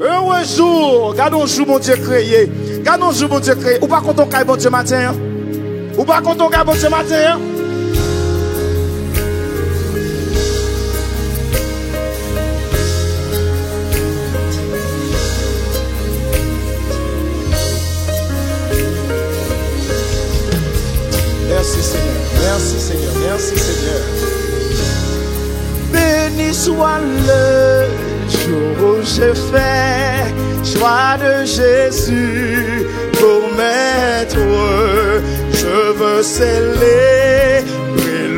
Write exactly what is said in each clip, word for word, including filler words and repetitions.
Heureux jour! Gade yon jou Bondye kreye. Gade yon jou Bondye kreye. Ou pa kontan w kay Bondye maten an? Ou pa kontan w kay Bondye maten an? Merci Seigneur, merci Seigneur, merci Seigneur. Béni soit le jour où je fais choix de Jésus pour m'être. Je veux célébrer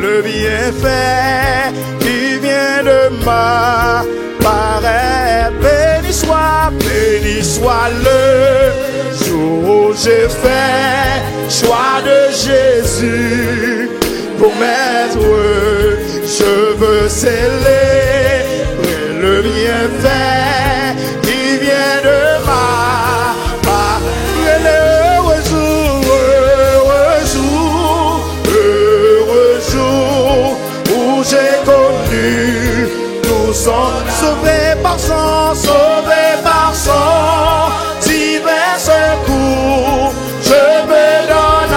le bienfait qui vient de ma paraître. Béni soit, béni soit le jour où j'ai fait choix de Jésus pour m'être. Je veux célébrer le bienfait qui vient de ma part. Heureux jour, heureux jour, heureux jour où j'ai connu tout son, sauvé par son, sauvé par son divin secours. Je me donne à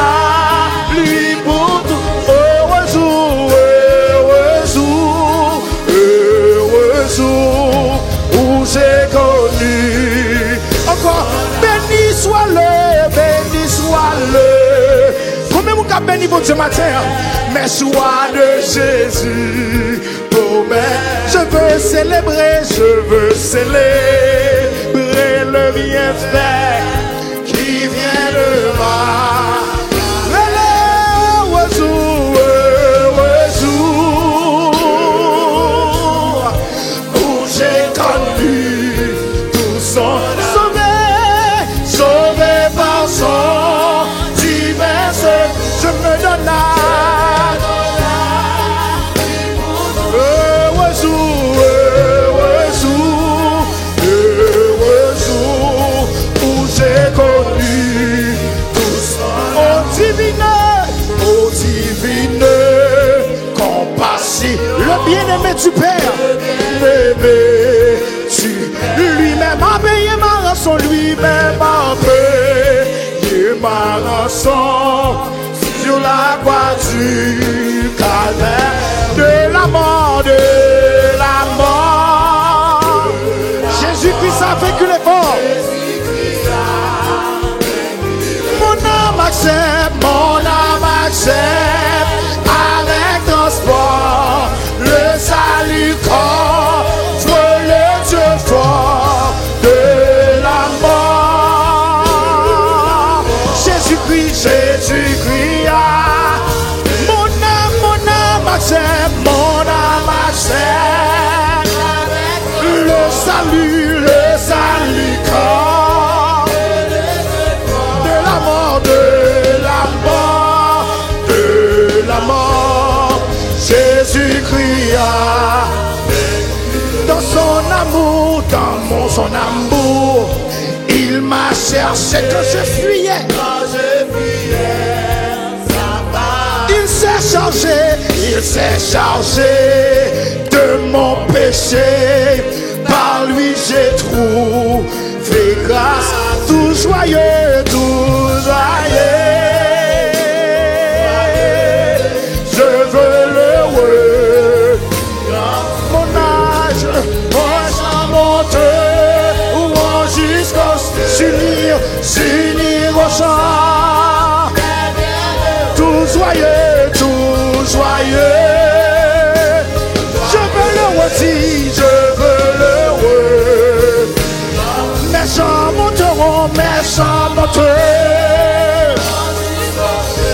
lui pour tout. Heureux jour, heureux jour, heureux jour où j'ai connu. Encore, béni soit le, béni soit le. Konbyen moun k ap beni Bondye maten an? Mes choix de Jésus. Pour moi, je veux célébrer, je veux célébrer le bienfait qui vient de moi. Heureux jour, heureux jour où j'ai connu tout son, sauvé, sauvé par son divin secours. Je me donne à heureux jour, heureux jour, heureux jour où j'ai connu tout son. Ô divine, ô divine compassion, le bien-aimé du Père, bien-aimé du, lui-même a payé ma rançon, lui-même a payé ma rançon. Sur la croix du calvaire, de la mort, de la mort. Jésus-Christ a vaincu les morts. Mon âme accepte, mon âme accepte avec transport le salut contre le Dieu fort de la mort. Jésus-Christ, Jésus-Christ, ah, mon âme, mon âme accepte, mon âme accepte le salut, le salut quand de la mort, de la mort, de la mort. Jésus-Christ a dans son amour, dans mon, son amour, il m'a cherché quand je fuyais. Il s'est chargé, il s'est chargé de mon péché. Par lui j'ai trouvé grâce, tout joyeux, tout joyeux. Je veux le heureux. Mon âme, mon âme, monte, louons jusqu'au s'unir, s'unir au chant. Tout joyeux, tout joyeux. Je veux le redire, je veux le redire. Mes chants monteront, mes chants monteront.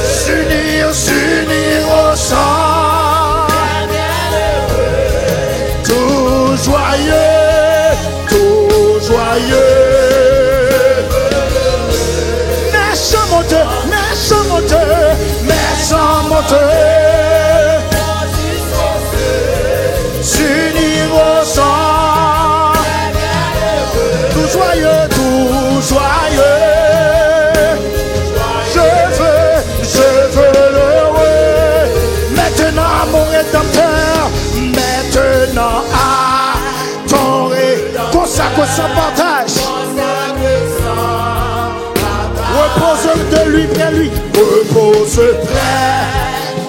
S'unir, s'unir au chant. Tout joyeux, tout joyeux. Mes chants monteront, mes chants monteront, mes chants monteront. S'unir au chant. Tout joyeux, tout joyeux. Je veux, je veux le heureux. Maintenant à mon Rédempteur, maintenant à ton Rédempteur. Konsa, Sans partage. Repose de lui, près lui. Repose près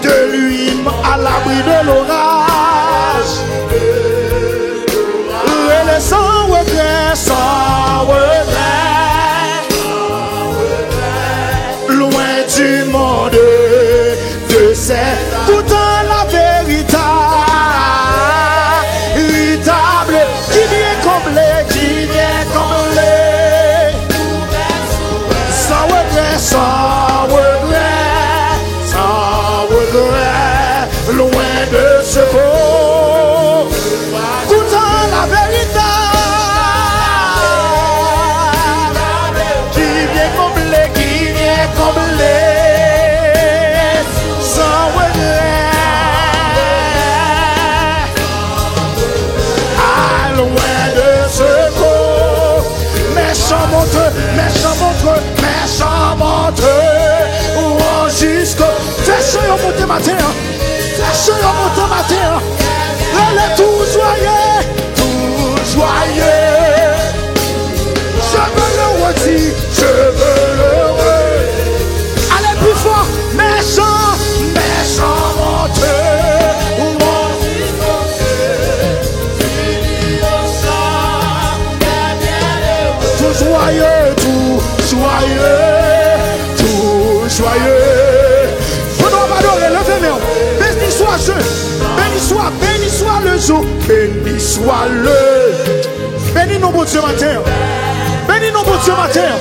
de lui, à l'abri de l'orage. Rele sans regret, sans regret. Loin du monde de ces, pourtant la vérité, véritable, ki byen konble, ki byen konble. Sans regret, sans regret, sans regret, loin de ce corps. Pourtant la vérité, ki byen konble, ki byen konble. Sans regret, ah, loin de ce corps. Méchant menteur, méchant menteur, méchant menteur. Oh, jusqu'au, fè chan yo monte maten an. Fè chan yo monte maten an. Rele tou joyeux, tou joyeux. Je veux le redire, je veux le redire. Allez plus fort, méchant, méchant menteur. Tou joyeux, tou joyeux, tou joyeux. Pandan w ap adore, leve men w. Beni swa je, beni swa, beni swa le jou, beni swa le. Beni non Bondye maten an. Beni non Bondye maten an.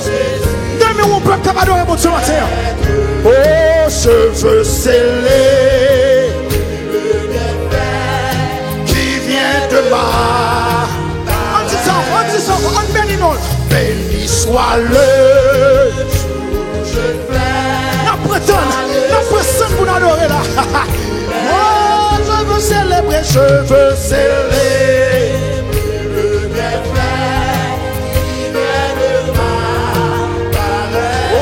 Dènye yon pèp k ap adore Bondye maten an. Oh, je veux célébrer qui vient de ma. Ann di sa ankò, ann di sa ankò, ann beni non l. Béni soit le jour, je fais. N ap pran tan, n ap pran san pou n adore la. Oh, je veux célébrer, je veux célébrer le bienfait. Oh,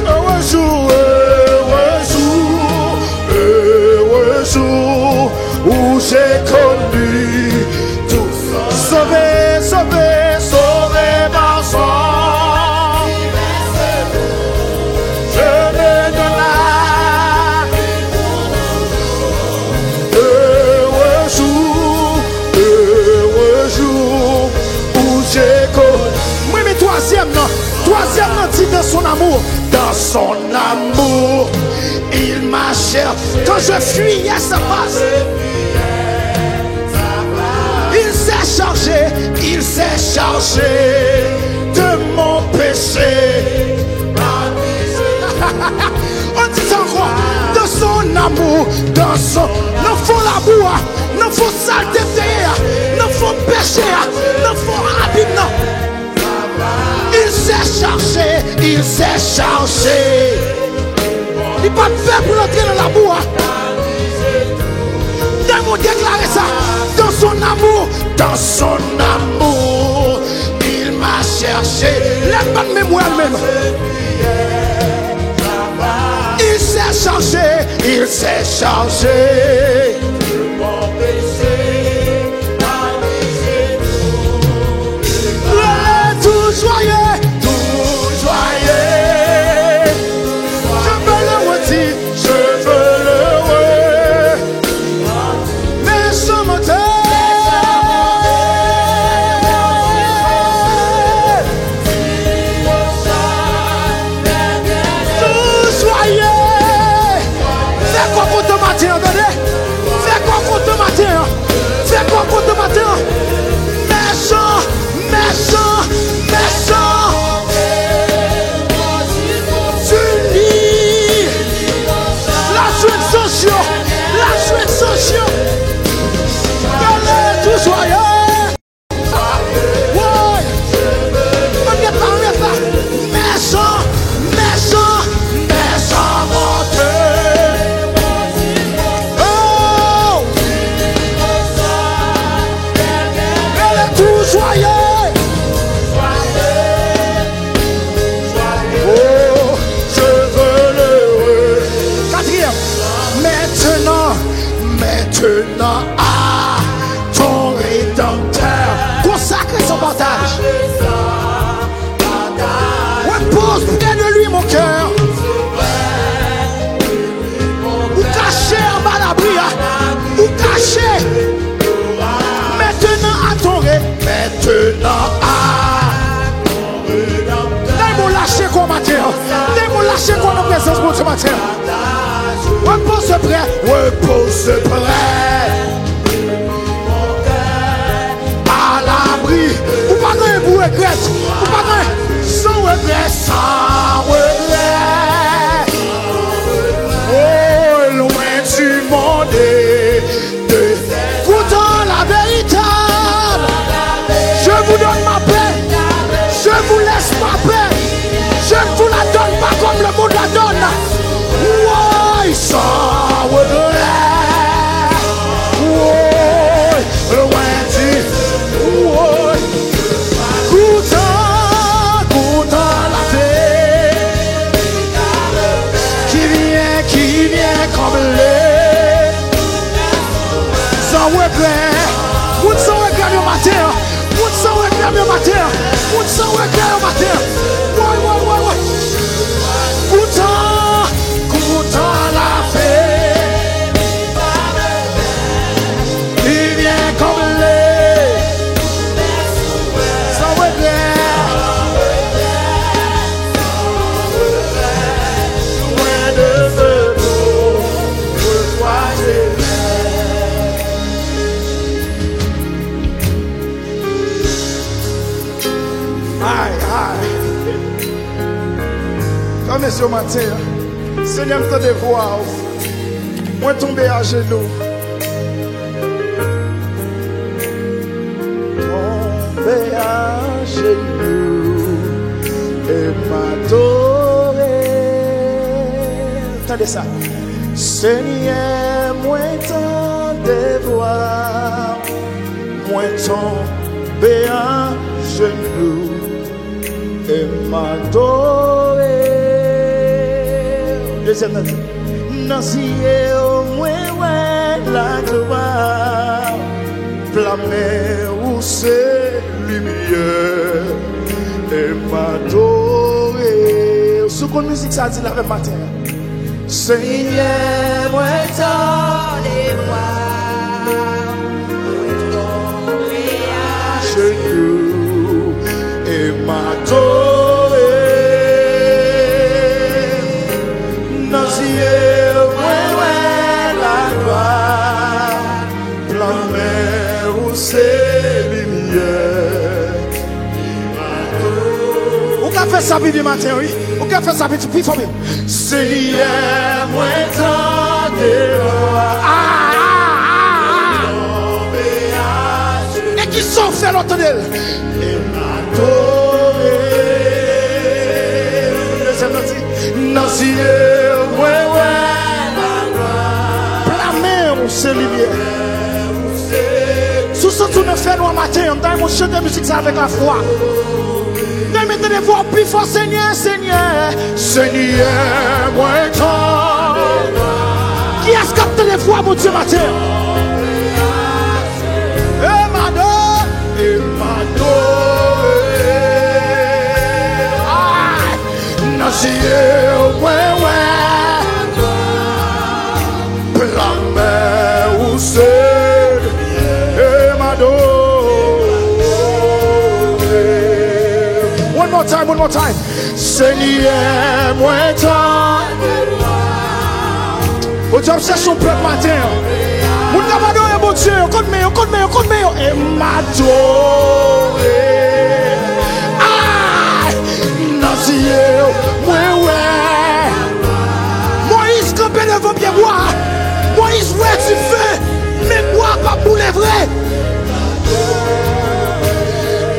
heureux jour, heureux jour, heureux jour où j'ai connu tout. Sauvé, sauvé, sauvé par son. Je me donne la. Heureux jour, heureux jour où j'ai connu. Mwen, men twazyèm nan. Twazyèm nan di dans son amour. Dans son amour, il m'a cherché. Quand je fuyais sa face, il s'est chargé, il s'est chargé de mon péché. Ann di sa ankò. Dans son amour, dans son, nan fon labou a, nan fon salte m te ye a, nan fon peche a, nan fon abim nan. Il s'est chargé, il s'est chargé. Li pa t pè pou l antre nan labou a. Dèmon deklare sa. Dans son amour, dans son amour, il m'a cherché. Lè l pa t menm wè l menm. Il s'est chargé, il s'est chargé. Rele tou joyeux, tou joyeux. Je veux le redire, je veux le re-, méchant menteur. Tou joyeux. Fè kò kontan maten an, tande. Repose près de lui, mon cœur. Ou kache anba labri a. Ou kache. Maintenant à ton ré-, maintenant à. Nan yon lache kò maten an. Nan yon lache kò nan prezans Bondye maten an. Repose près. Repose près. À l'abri. Ou pa gen pou regrèt. Ou pa gen. Sans regret, sans regret. Oh, loin du monde et de. Pourtant la véritable. Je vous donne ma paix. Je vous laisse ma paix. Je ne vous la donne pas comme le monde la donne. Woy, sans regret. Woy, loin du. Woy. Pourtant, pourtant la paix qui vient, qui vient combler. Sans regret. Moun san regrè yo maten an. Moun san regrè yo maten an. Moun san regrè yo maten an. Woy, woy, woy, woy. Pourtant, pourtant la paix qui vient combler. Sans regret. Loin de ce pauvre Ay, ay. Fèmen zye w maten an. Senyè, m tande vwa w. Mwen tonbe ajenou. Tonbe ajenou e m adore. Tande sa. Senyè, mwen tande vwa w, mwen tonbe ajenou e m adore w. Dezyèm nan di, nan zye w mwen wè laglwa, plan men ou se limyè, e m adore w. Si w konn mizik sa, di l avè m maten an. Senyè, mwen tande vwa w, mwen tonbe ajenou e m adore w. Nan zye w mwen wè laglwa, plan men ou se limyè. Ou ka fè sa pi byen maten, wi. Ou ka fè sa pi, pi fò, pi. Senyè, mwen tande vwa. Ah, ah, ah, ah. E kisa w fè lè w tande l? E m adore. Dezyèm nan di, nan zye w mwen wè laglwa, plan men w se limyè. Si w santi w nan fènwa maten an, m ta renmen w chante mizik sa avèk lafwa. M ta renmen tande vwa w pi fò, Senyè, Senyè. Senyè, mwen tande. Kiyès k ap tande vwa Bondye maten an? E m adore, e m adore. Ay, nan zye w mwen wè, plan men ou se, e m adore. One more time, one more time. Senyè, mwen tande. Bondye ap chèche yon pèp maten an. Moun k ap adore Bondye yo, konn men yo, konn men yo, konn men yo. E m adore. Ay, nan zye w mwen wè. Moyiz kanpe devan pyebwa a. Moyiz wè dife. Men bwa a p ap boule vre.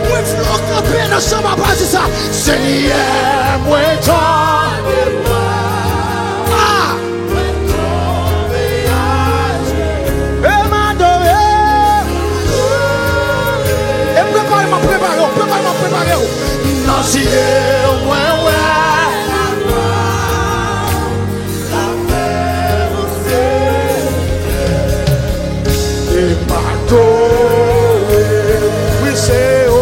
Mwen vle w kanpe nan chanm apa di sa. Senyè, mwen tande vwa w. Ah! E m adore. E prepare m ap prepare w, prepare m ap prepare w. Nan zye w mwen wè. E m adore, wi se ou.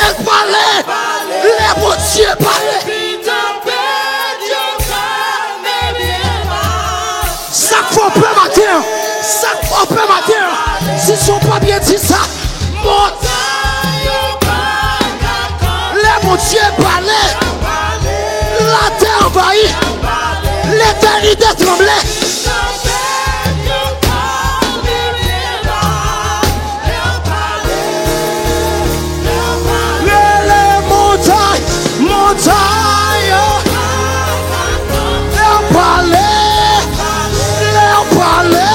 L pale, lè Bondye pale. Sa k fè w pè maten an? Sa k fè w pè maten an? Si se w pa byen di sa, mont. Lè Bondye pale, latè anvayi, letènite tranble. Rele montay, montay yo. Lè w pale, lè w pale.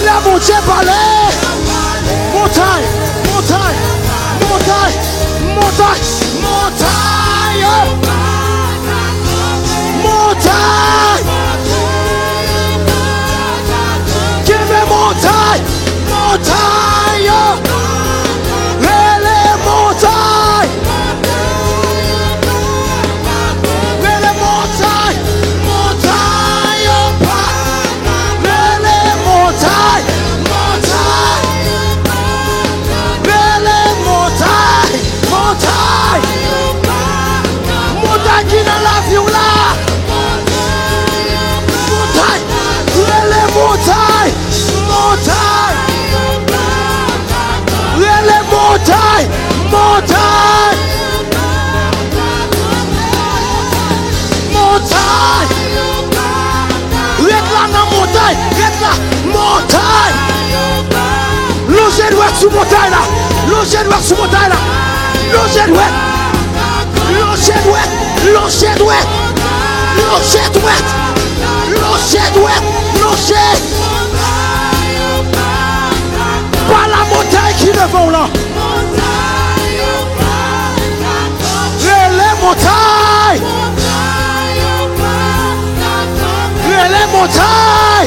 Lè Bondye pale, montay, montay, montay, montay, montay, montay. Kenbe montay, montay. Rele montay. Rele montay, montay yo pa. Rele montay, montay. Rele montay, montay. Montay ki nan lavi w la. Montay, rele montay, montay. Rele montay, montay. Montay. Ret la nan montay, ret la. Montay. Lonje dwèt sou montay la. Lonje dwèt sou montay la. Lonje dwèt. Lonje dwèt. Lonje dwèt. Lonje dwèt. Lonje dwèt. Lonje. Pa la montay ki devan w lan. Rele montay. Rele montay.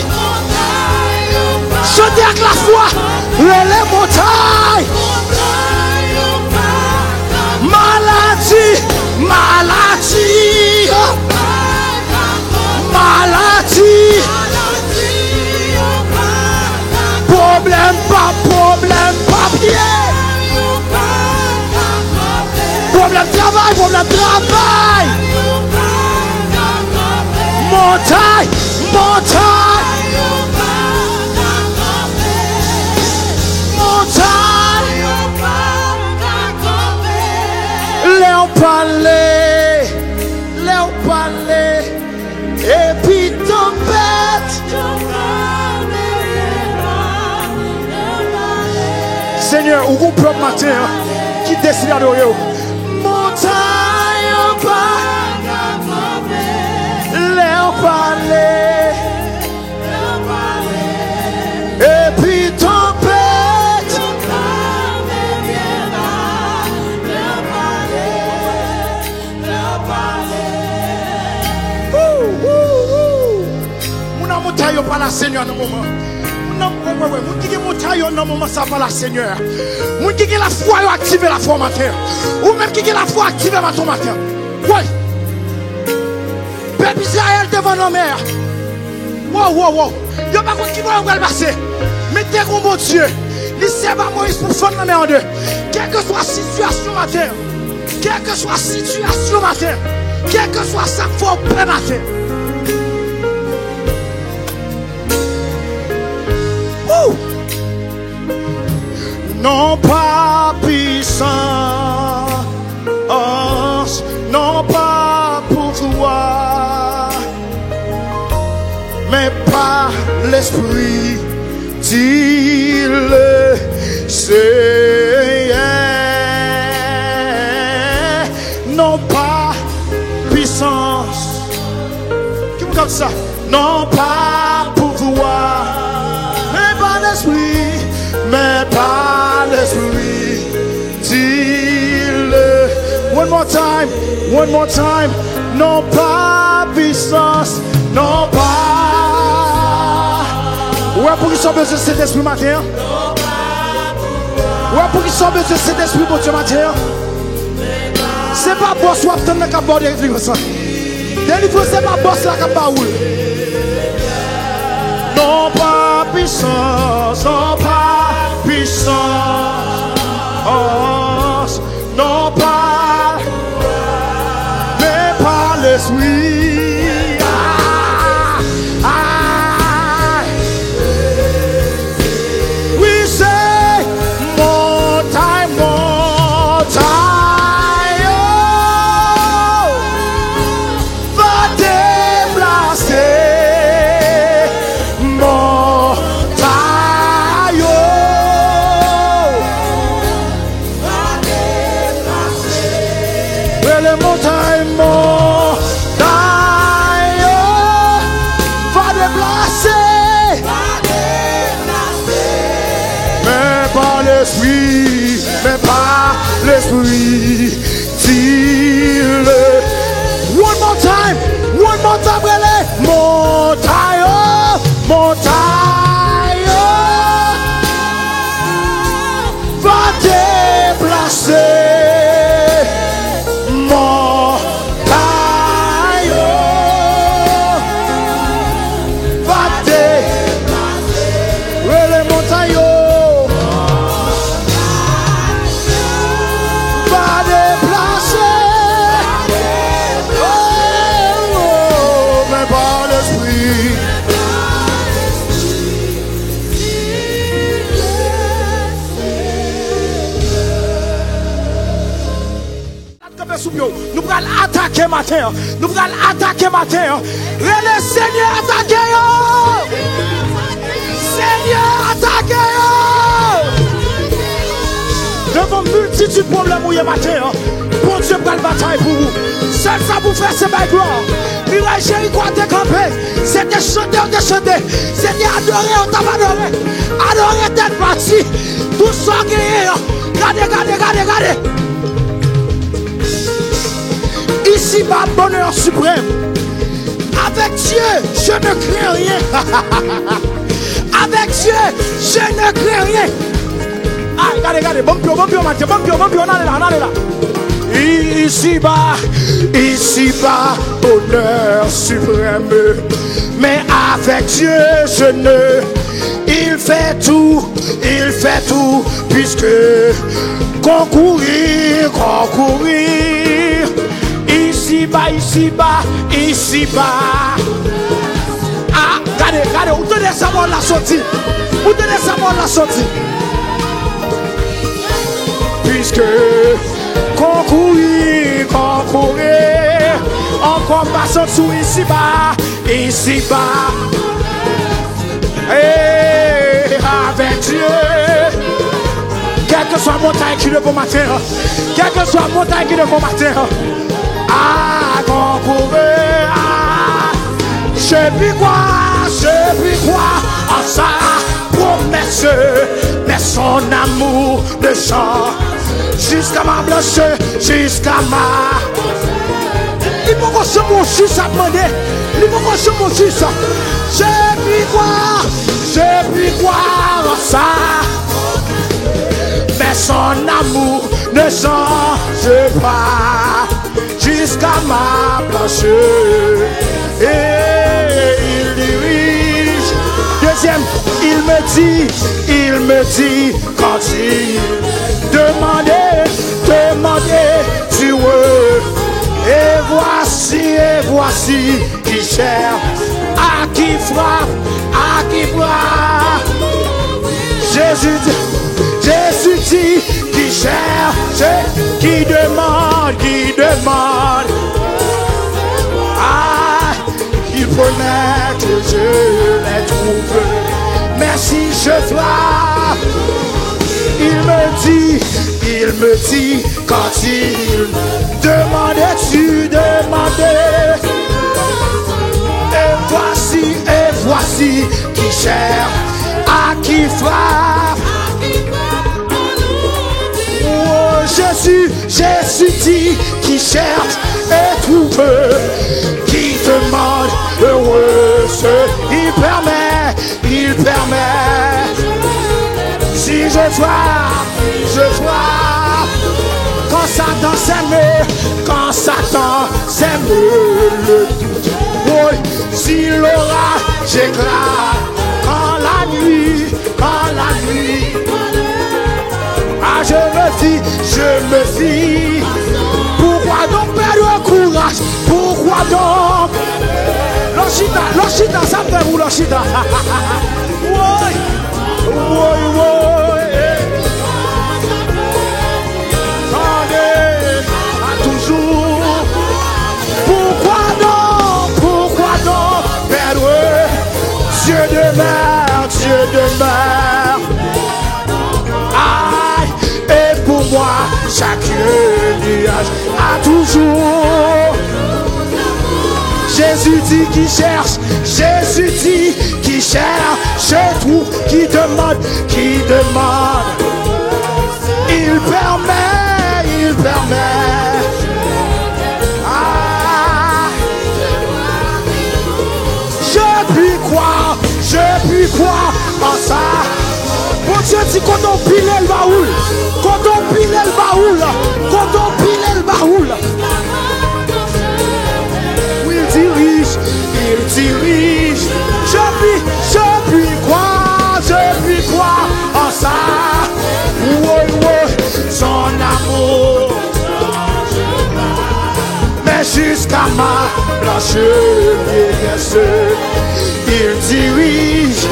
Chante ak lafwa. Rele montay. Maladi, maladi. Maladi. Pwoblèm pa, pwoblèm papye. Pwoblèm travay, pwoblèm travay. Montay, montay. Montay. Lè w pale, lè w pale. Epi tanpèt. Senyè, ou gon pèp maten an ki deside adore w. Montay anba. Lè w pale. Epi tanpèt. Wou, wou, wou. Moun nan montay yo pale a Senyè nan moman. Moun nan, wè, wè, wè, moun ki gen montay yo nan moman sa pale a Senyè. Moun ki gen lafwa yo aktive lafwa w maten. Ou menm ki gen lafwa aktive maten w maten. Woy. Pèp Izrayèl devan lanmè a. Wow, wow, wow. Yo pa konn ki bò yo pral pase. Men te gon Bondye. Li sèvi a Moyiz pou fann lanmè an de. Kèlkeswa sitiyasyon maten, kèlkeswa sitiyasyon maten, kèlkeswa sa k fè w pè maten. Woo! Non pa pwisans, non pa pouvwa, men pa Lespri, di Lesenyè. Non pa pwisans. Ki moun k ap di sa? Non pa pouvwa, men pa Lespri, men pa Lespri, di le. One more time, one more time. Non pa pwisans, non pa. Ou wè poukisa w bezwen Sentespri maten an? Ou wè poukisa w bezwen Sentespri Bondye maten an? Se pa bòs w ap tann nan k ap ba w delivrans lan. Delivrans se pa bòs la k ap ba ou l. Non pa pi Sans non pa pwisans, non pa, men pa Lespri. Ah, ah. Wi, se montay, montay, oh. Va deplase montay yo. Rele montay, montay yo. Va deplase. Men pa Lespri, men pa Lespri. Di le. One more time, one more time, rele. Montay yo, montay yo. Va deplase. Montay yo. Va deplase. Rele montay yo. Va deplase. Oh, oh, men pa Lespri. Kanpe sou pye w. Nou pral atake maten an. Nou pral atake maten an. Rele Senyè, atake yo! Senyè, atake yo! Devan miltitid pwoblèm ou ye maten an, Bondye pral batay pou ou. Sèl sa pou fè, se bay glwa. Miray Jeriko a te kanpe. Se te chante yo te chante. Se te adore yo t ap adore. Adore tèt pati. Tout sa w genyen an. Gade, gade, gade, gade. Ici-bas, bonheur suprême. Avec Dieu, je ne crains rien. Avec Dieu, je ne crains rien. Ay, gade, gade, bon pyo, bon pyo, Matye, bon pyo, bon pyo, n ale la, n ale la. Ici-bas, ici-bas, bonheur suprême. Mais avec Dieu, je ne, il fait tout, il fait tout, puisque konkourir, konkourir. Ici-bas, ici-bas, ici-bas. Ah, gade, gade, ou tande sa pawòl la soti? Ou tande sa pawòl la soti? Puisque konkourir, konkourir. Ankò pa sot sou ici-bas, ici-bas. Hey, avec Dieu. Kèlkeswa montay ki devan w maten an, kèlkeswa montay ki devan w maten an, a konkourir, a, je puis croire, je puis croire en sa promesse, mais son amour ne change. Jusqu'à ma blancheur, jusqu'à ma. Li poko janm yon jij ap mande. Li poko janm yon jij. Je puis croire, je puis croire en ça. Mais son amour ne change pas. Jusqu'à ma blancheur. Et il dirige. Deuxième, il me dit, il me dit, quand il demande, demande, tu veux. Et voici, et voici, qui cherche, à qui frappe, à qui frappe. Jésus dit, Jésus dit, qui cherche, qui demande, qui demande. Ah, il promet que je les trouve. Mais si je frappe, il me dit, il me dit, quand il demande, tu demandes. Et voici, et voici qui cherche, à qui frappe. Oh, Jésus, Jésus dit, qui cherche et trouve, qui demande et reçoit. Il permet, il permet. Si je frappe, je frappe. Quand Satan sème, quand Satan sème le doute. Oui, si l'orage éclate, quand la Nuit, par la nuit. Ah, je me dis, je me dis, pourquoi donc perdre courage? Pourquoi donc? Lò chita, lò chita, sa m fè pou lò chita. Woy, woy, woy. Tande, a toujou. Pourquoi donc, pourquoi donc perdre? Dieu demeure, Dieu demeure. Aïe, et pour moi, chaque nuage a toujours. Jésus dit qui cherche, Jésus dit qui cherche, trouve, qui demande, qui demande. Il permet, il permet. Ah. Je puis croire, je puis croire en ça. Bondye di kote w pile l ba ou l. Kote w pile l ba ou l. Kote w pile l ba ou l. Il dirige, il dirige. Je puis, je puis croire, je puis croire en ça. Woy, woy, son amour. Mais jusqu'à ma blanche vieillesse, il dirige.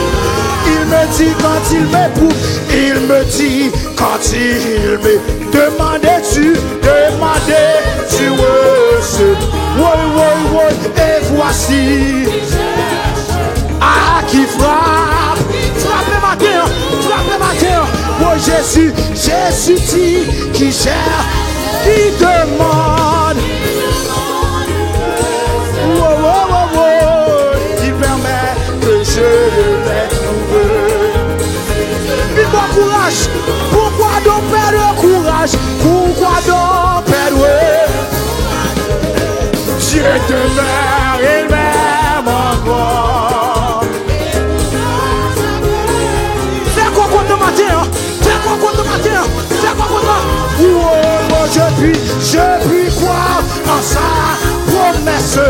Il me dit quand il m'éprouve, il me dit quand il me demande, tu demande, tu reçois. Woy, woy, woy, et voici. Ah, qui frappe. Frape maten an, frape maten an. Oh Jésus, Jésus dit qui cherche, qui demande. Oh, oh, oh, oh, qui permet que je les trouve. Vin pran kouraj. Pourquoi donc perdre le courage? Pourquoi donc perdre? Dieu demeure, il m'aime encore. Fè kò kontan maten an. Fè kò kontan maten an. Fè kò kontan. Oh, oh, je puis, je puis croire en sa promesse.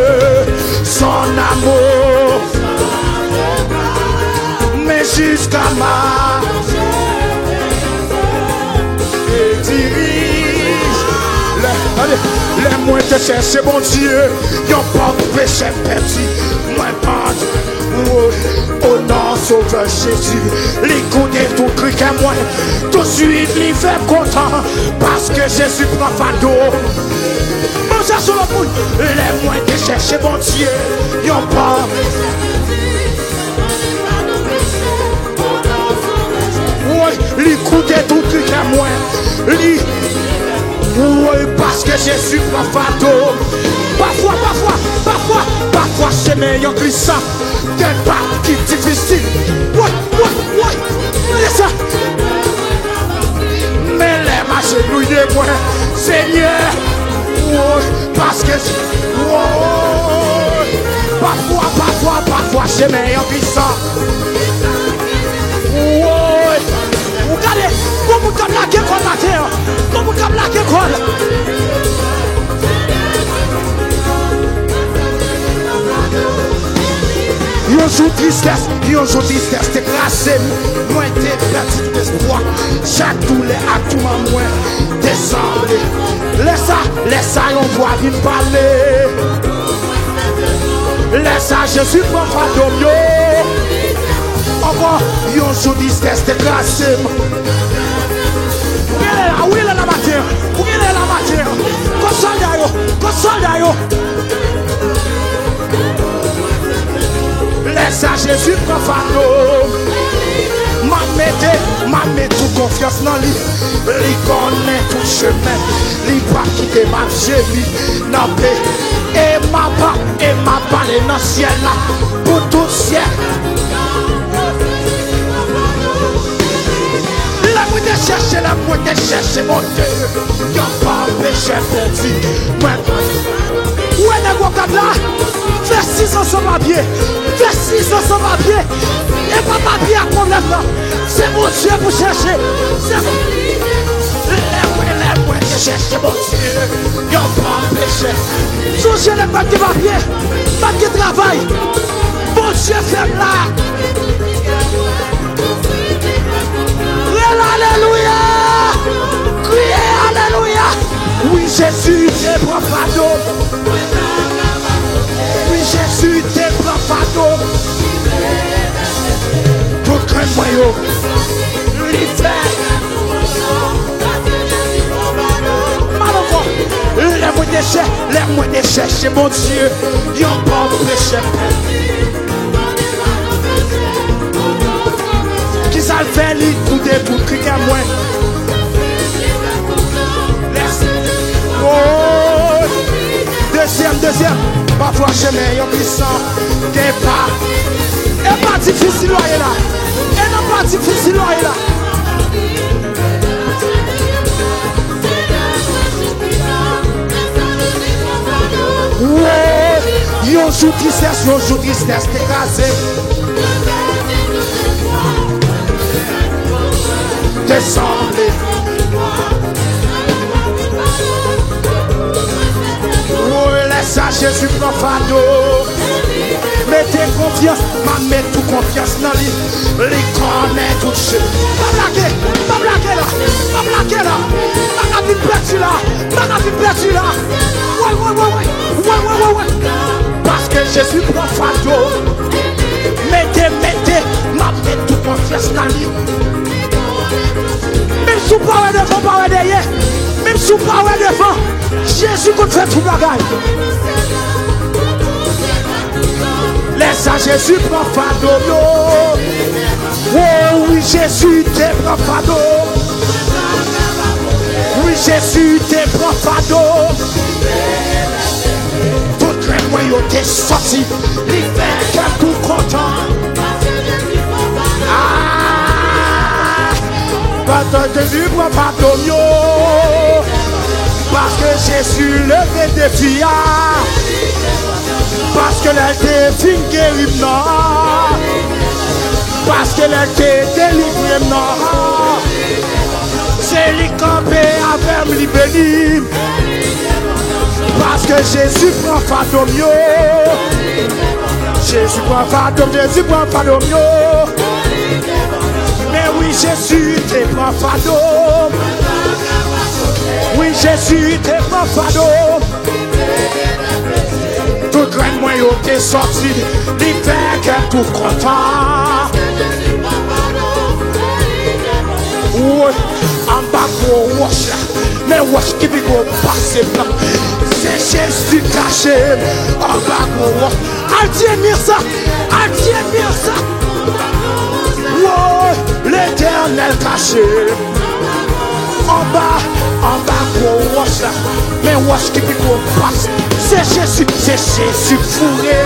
Son amour me jusqu'à ma. E dirij. Lè, tande, lè mwen te chèche Bondye, yon pòv pechè pèdi, mwen pran. O non Sovè Jezi, li koute tout kri kè mwen. Tousuit li fè m kontan, paske Jezi pran fado. Mwen chèche lòt moun. Lè mwen te chèche Bondye, yon pòv. Woy, li koute tout kri kè mwen. Li, woy, paske Jezi pran fado. Pafwa, pafwa, pafwa, pafwa, chemen an glisan. Gen pa ki difisil. Woy, woy, woy. Gade sa. Men lè m ajenouye mwen, Senyè, woy, paske, woy, pafwa, pafwa, pafwa, chemen an glisan. Woy, ou gade, gon moun k ap lage kò l maten an. Gon moun k ap lage kò l. Yon jou tristès, yon jou tristès te kraze m. Mwen te pèdi tout espwa. Chak doulè ak touman mwen te sanble. Lè sa, lè sa yon vwa vin pale. Lè sa Jezi pran fado m yo. Ankò yon jou tristès te kraze m. Ou genlè la, ou genlè la maten an. Ou genlè la maten an. Kot sòlda yo, kot sòlda yo. Lè sa Jezi pran fado. M ap mete, m ap met tout konfyans nan li. Li konnen tout chemen. Li p ap kite m ap jemi nan pe. E m ap, e m ap pale nan syèl la pou tout syèk. Lè mwen te chèche, lè mwen te chèche Bondye, yon pòv pechè pèdi. Mwen, ou wè nèg Okap la? Fè sis an san papye. Fè sis an san papye. E pa papye a pwoblèm nan. Se Bondye pou chèche. Se, lè mwen, lè mwen te chèche Bondye, yon pòv pechè. Sonje lè m pa t gen papye, m pa t gen travay. Bondye fè m la. Jezi te pran fado m. Wi, Jezi te pran fado m. Tout krenn mwen yo, li fè. Mal ankò. Lè mwen te chè, lè mwen te chèche Bondye, yon pòv peche pèdi. Kisa l fè li koute tout kri kè mwen? Oh! Dezyèm, dezyèm. Pafwa chemen yon pwisan depa. E pa difisil w ye la. E nan pa difisil w ye la. Woy! Yon jou tristès, yon jou tristès te kraze m. Te sanble. Woy, lè sa Jezi pran fado. Mete konfyans, m ap met tout konfyans nan li. Li konnen tout che. Pa blage, pa blage la, pa blage la. Pa ka vin pèdi la, pa ka vin pèdi la. Woy, woy, woy, woy. Woy, woy, woy, woy. Paske Jezi pran fado. Mete, mete, m ap met tout konfyans nan li. Menm si w pa wè devan, w pa wè dèyè. Menm si w pa wè devan, Jezi konn fè tout bagay. Lè sa Jezi pran fado m yo. Oh wi, Jezi te pran fado. Wi, Jezi te pran fado. Tout krenn mwen yo te soti. Li fè kè m tou kontan. Ah! Paske Jezi pran fado m yo. Paske Jezi leve defi a. Paske lè l te fin geri m nan. Paske lè l te delivre m nan. Se li kanpe avè m, li beni m. Paske Jezi pran fado m yo. Jezi pran fado m, Jezi pran fado m yo. Men wi, Jezi te pran fado m. Wi, Jezi te pran fado m. Tout grenn mwen yo te soti, li fè kè m tou kontan. Woy, anba gwo wòch la, men wòch ki pi gwo pase m nan. Se Jezi kache m anba gwo wòch. Al di enmi an sa, al di enmi an sa. Woy, Letènèl kache m. Anba, anba gwo wòch la. Men wòch ki pi gwo pase. Se Jezi, se Jezi k foure.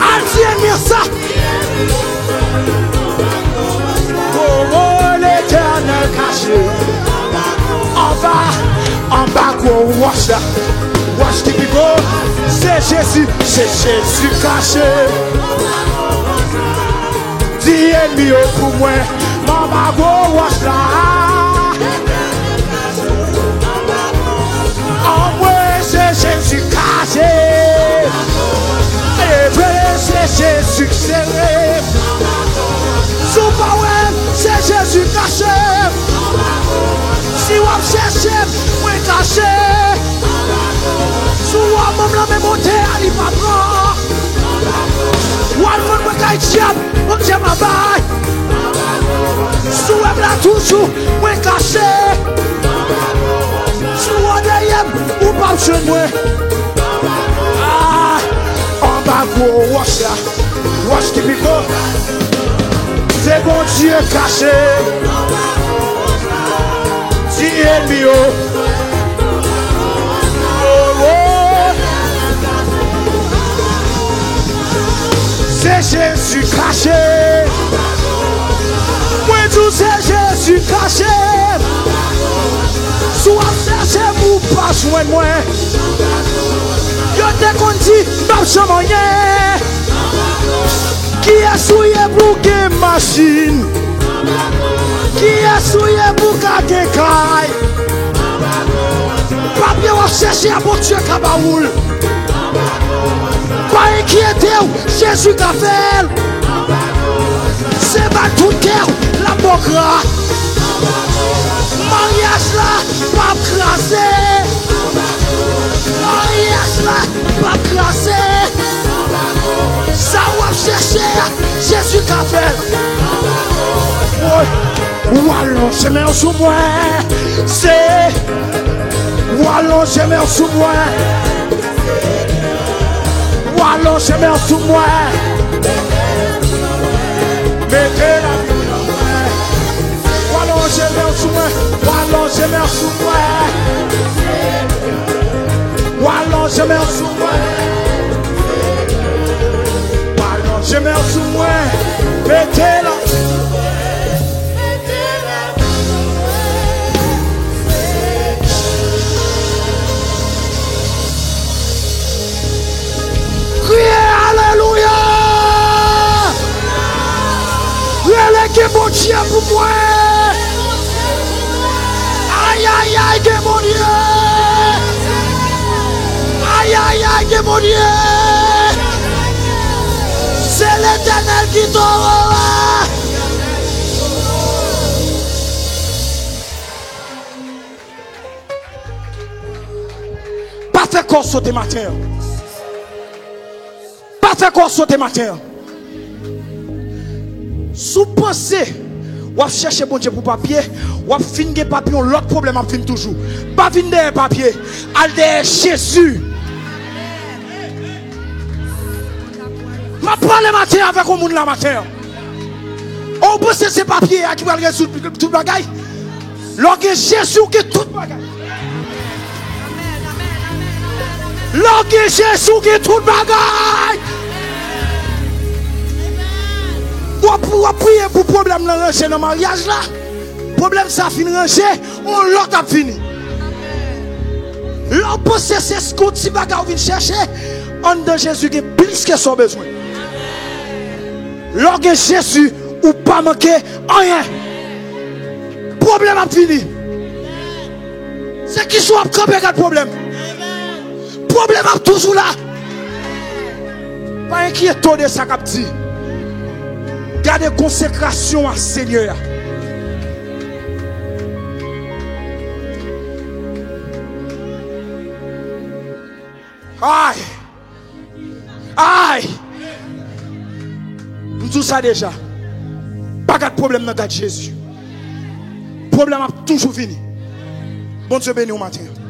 Al di enmi an sa. Oh, oh, Letènèl kache. Anba, anba gwo wòch la. Wòch ki pi gwo. Se Jezi, se Jezi kache. Di enmi yo pou mwen, m anba gwo wòch la. Anmwe se Jezi kache. Leve se Jezi k sere. Si w pa wè m, se Jezi kache. Si w ap chèche m, mwen kache. Si w wè m nan men montè a, li pa pran. W al konn mwen kay dyab, Bondye m ap bay. Si w wè m la toujou, mwen kache. Si w wè dèyè m, ou p ap jwenn mwen. Ah, anba gwo wòch la, wòch ki pi gwo. Se Bondye kache. Di enmi yo. Oh, oh. Se Jezi kache. Mwen di w se Jezi kache. Si w ap chèche m ou pa jwenn mwen. Yo te konn di m p ap janm anyen. Kiyès ou ye pou w gen machin? Kiyès ou ye pou w ka gen kay? Papye w ap chèche a, Bondye ka ba ou l. Pa enkyete w, Jezi ka fè l. Se ba l tout kè w, l ap ba w gra. Maryaj la p ap kraze. Pa kraze. Sa w ap chèche a, Jezi ka fè l. Woy. Ou alonje men w sou mwen. Se. Ou alonje men w sou mwen. Ou alonje men w sou mwen. Mete lavi w nan mwen. Ou alonje men w sou mwen. Ou alonje men w sou mwen. Ou alonje men w sou mwen. Ou alonje men w sou mwen. Mete lavi. Kriye alelouya! Rele gen Bondye pou mwen! Ayayay, gen Bondye! Ayayay, gen Bondye! Se Letènèl ki towo a! Pa fè kò w sote maten an. Pa fè kò w sote maten an. Si w panse w ap chèche Bondye pou papye, w ap fin gen papye, yon lòt pwoblèm ap vin toujou. Pa vin dèyè papye, al dèyè Jezi. M ap pale maten avèk yon moun la maten an. Ou panse se papye a ki pral rezoud tout bagay? Lè w gen Jezi, w gen tout bagay. Lè w gen Jezi, w gen tout bagay. W ap, w ap priye pou pwoblèm nan ranje nan maryaj la. Pwoblèm sa fin ranje, yon lòt ap vini. Lè w panse se yon ti bagay w vin chèche, anndan Jezi gen plis ke sa w bezwen. Lè w gen Jezi, ou pa manke anyen. Pwoblèm ap vini. Se kisa w ap kanpe gad pwoblèm? Pwoblèm ap toujou la. Pa enkyete w de sa k ap di. Gade konsekrasyon a Senyè a. Ay! Ay! M di w sa deja. Pa gad pwoblèm nan, gad Jezi. Pwoblèm ap toujou vini. Bondye beni w maten an.